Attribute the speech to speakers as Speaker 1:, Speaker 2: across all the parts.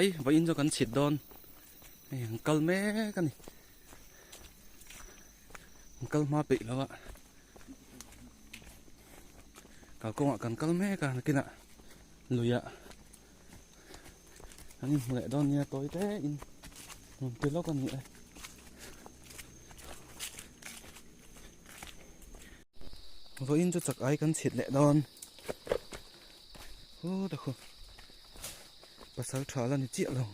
Speaker 1: ai vawiin chu kan chhit dawn hei an kal mek a ni an kal hma peih lo a kalkawngah kan kal mek a nakinah luiah an inhmu leh dawn nia tawi te in nuam ti lawk a ni e. Vawiin chu chak ai kan chhit leh dawn hu ta khu pasal tha la ni chiah lo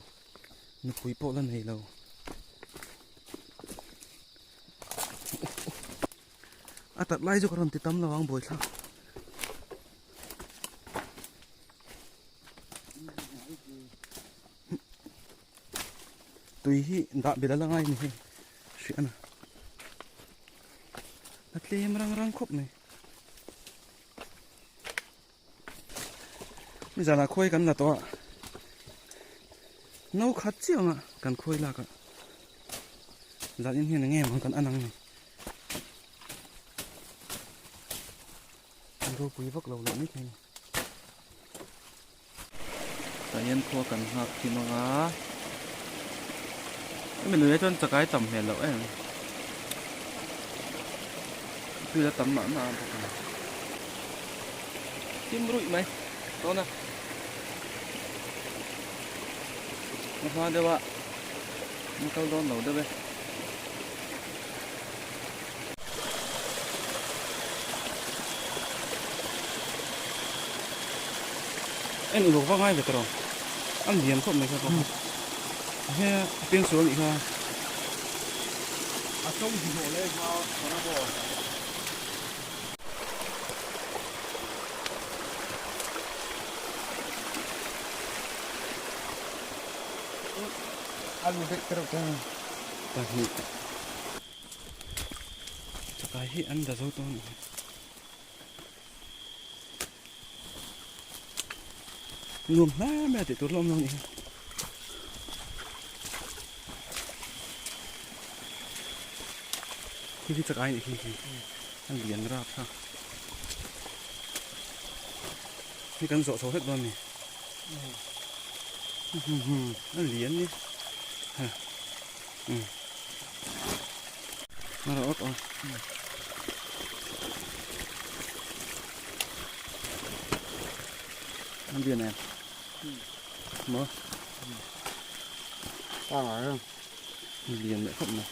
Speaker 1: nupui pawh la nei lo a tat lai chu ka rawn ti tam lo ang buaithlak. Tui hi dah belh a la ngai a ni hei hriat a na a tlem rang rang khawp mai nizanah khuai kan la tawh a no khat chiah ang a kan khuai lak a zan in hian eng nge maw kan an ang ni. An ropui vak lo leh mai thei a ni. Tah hian khua kan nghak thim ang a. Hemi lui ah chuan chakai tam hmel loh em. Tui la tam mah mah a bawk a ni. Thim ruih mai dawn a. A hma deuh a an kal dawn lo deuh e. En uluk vak ngai ve tawh an lian khawp mai kha pawh he a piang sual anih kha
Speaker 2: a to hmuh leh kha khawna maw. A lu daih tereuh te
Speaker 1: pahnih chakai hi an da zo tawh a nih hi nuam hle mai a tih tur la awm lo a nih hi. Khi khi chakai a nih khi khi a lian rap kha hei kan zawh chho hlek dawn a ni a lian ni ha um a rawh awt awt a lian em maw lian leh khawp mai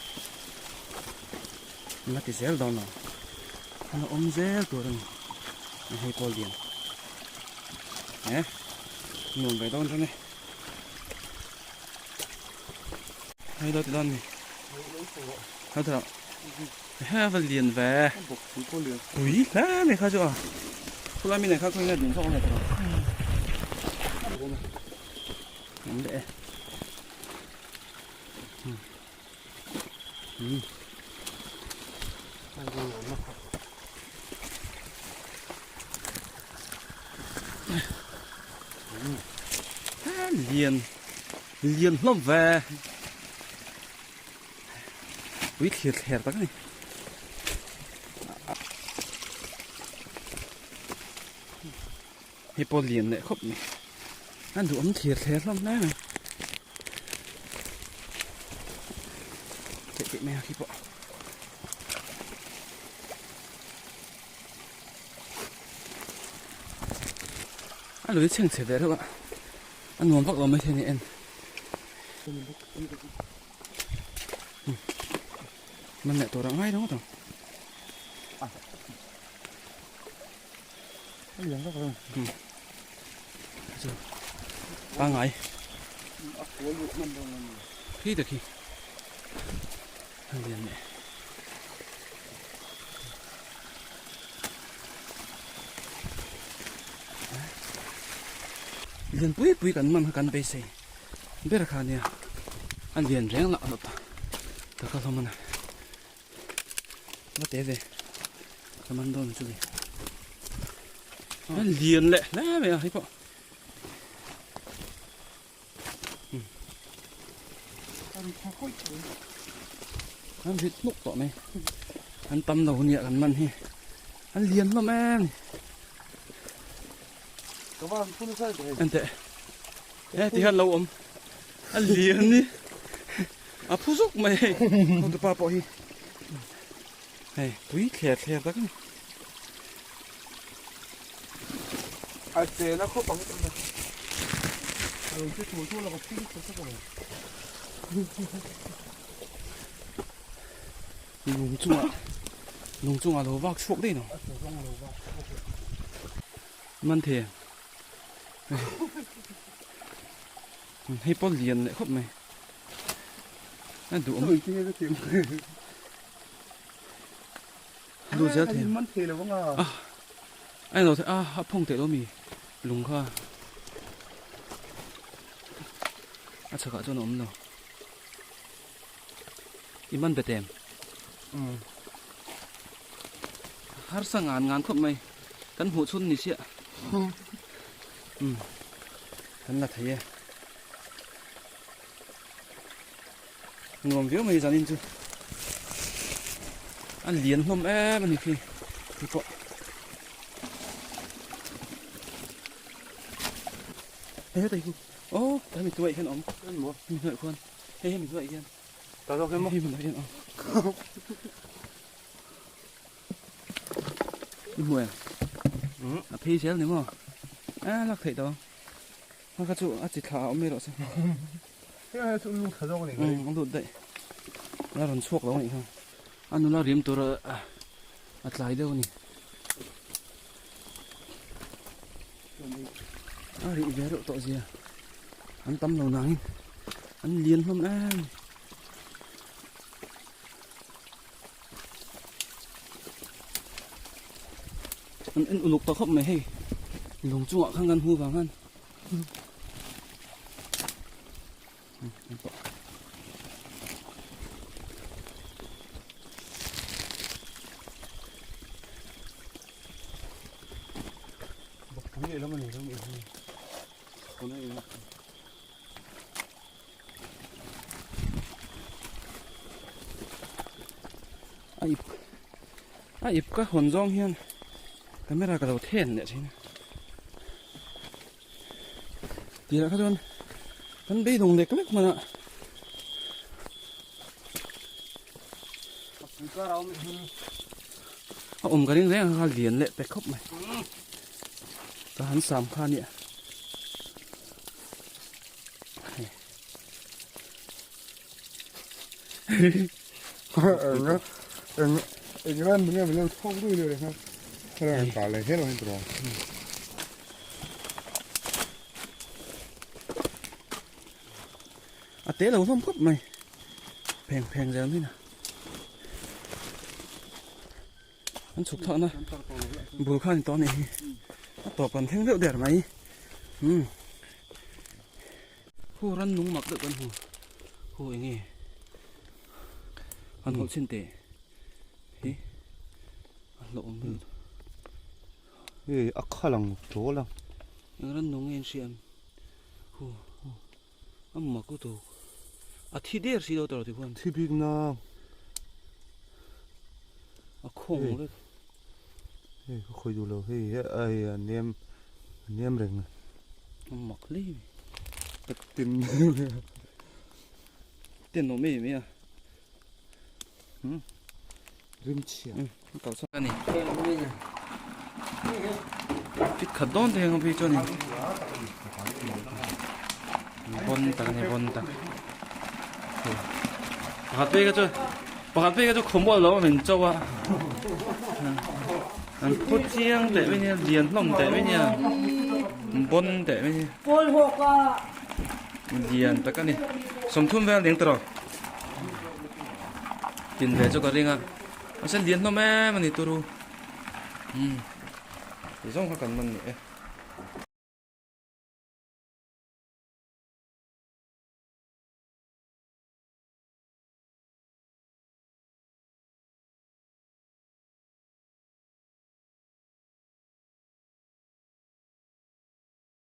Speaker 1: la ti zel dawn lo a la awm zel tur a ni hei pawh lian eh nuam ve dawn chuan e hei lo ti dawn ni hei thla he va lian ve pui hle mai kha chu a khulai mi nen kha khawi nge dun zawk ang tawh an leh e. Lian lian hlawm ve pui thlir thler tak a ni hei pawh lian leh khawp mai a duhawm thlir thler hlawm hle mai theih theih mai a khi pawh a lui chheng chhe ve reuh a a nuam vak lo mai thei a ni en man leh tur a ngai ringawt ang. Pangai khi ta khi a lian leh lian pui pui kan man kha kan beisei ber kha ania a lian reng lah lawt ta ka hlawm a ni. Va te ve ka man dawn chu ni a lian leh hle mai a hei pawh an rit hnuk tawh mai an tam lo nia kan man hi an lian hlawm em enteh he ti hian lo awm. A lian ni. A phu zuk mai hei. Hotupa pawh hi. Hei pui thler thler tak a ni.
Speaker 2: A chena khawp ang tawh a. A lo che thul thul a ka phur chhe chhe lo.
Speaker 1: Lung chungah lung chungah lo vak chhuak daih no. Man the. Hei pawh lian leh khawp mai. A duh awm. Duh zel thei.
Speaker 2: Man thei lo anga.
Speaker 1: Ah. Ai lo a a phong teh lo mi lung kha. A chhakah chuan a awm lo. I man bet em?
Speaker 2: Umm.
Speaker 1: Harsa ngan ngan khawp mai. Kan hmuh chhun ni chiah. Umm. Kan la thei e. Nuam viau mai zanin chu. A lian hlawm em a ni khi. Khi pawh. Hei heta hi. Aw, ta mi tuai hian awm. Mi hnuai khuan. Hei hemi hnuai hian.
Speaker 2: Ta zawk hian maw?
Speaker 1: Hei hemi hnuai hian awm. I hmu em? A phei zel ni maw? A lak theih tawh ang. A kha chu a chi thla a awm mai rawh se.
Speaker 2: Hei hei chu lut thla zawk a ni.
Speaker 1: A lut daih. A rawn chhuak lo a nih kha. A nula rim tur a tlai deuh a ni. A rih ve reuh tawh zia. An tam lo nangin an lian hlawm em. An en uluk tawh khawp mai hei. Lung chungah khan kan hmu vang khan. A ip a ip ka hawn zawng hian camera ka lo then leh thin a tirah kha chuan kan beidawng lek lek hman a. A awm ka ring reng a kha lian leh pe khawp mai ka han sam kha nia. A te lo hlawm khawp mai pheng pheng zel mai na an chhuk thak na bul khan tawh ni hi a tawp kan thleng deuh der mai um Khu ran nung mak deuh kan hmu khu eng nge an hawlh chhin teh hi a hlawh awm lut
Speaker 2: hei a khal ang tawl ang
Speaker 1: eng ran nung nge an hria ang khu a mak lutuk a thi der si lo tawh ti khuan
Speaker 2: thi bik nang
Speaker 1: a khawng vek
Speaker 2: Hei ka khawi duh lo hei hei a nem a nem reng
Speaker 1: a mak hle mai
Speaker 2: ka tin
Speaker 1: ten awm em mai a
Speaker 2: rim chhia
Speaker 1: kal chhuak a ni fit khat dawn te heng phei chuan in bon tak a ni bon tak pakhat phei kha chu Pakhat phei kha chu khawmual lo a min cho a, an phu chiang teh mai nia, lian hlawm teh mai nia, bon teh mai nia, lian tak a ni, sawmthum vel ding tawh tin ve chu ka ring a, mahse lian hlawm em a ni turu, umm ti zawng kha kan man ni e.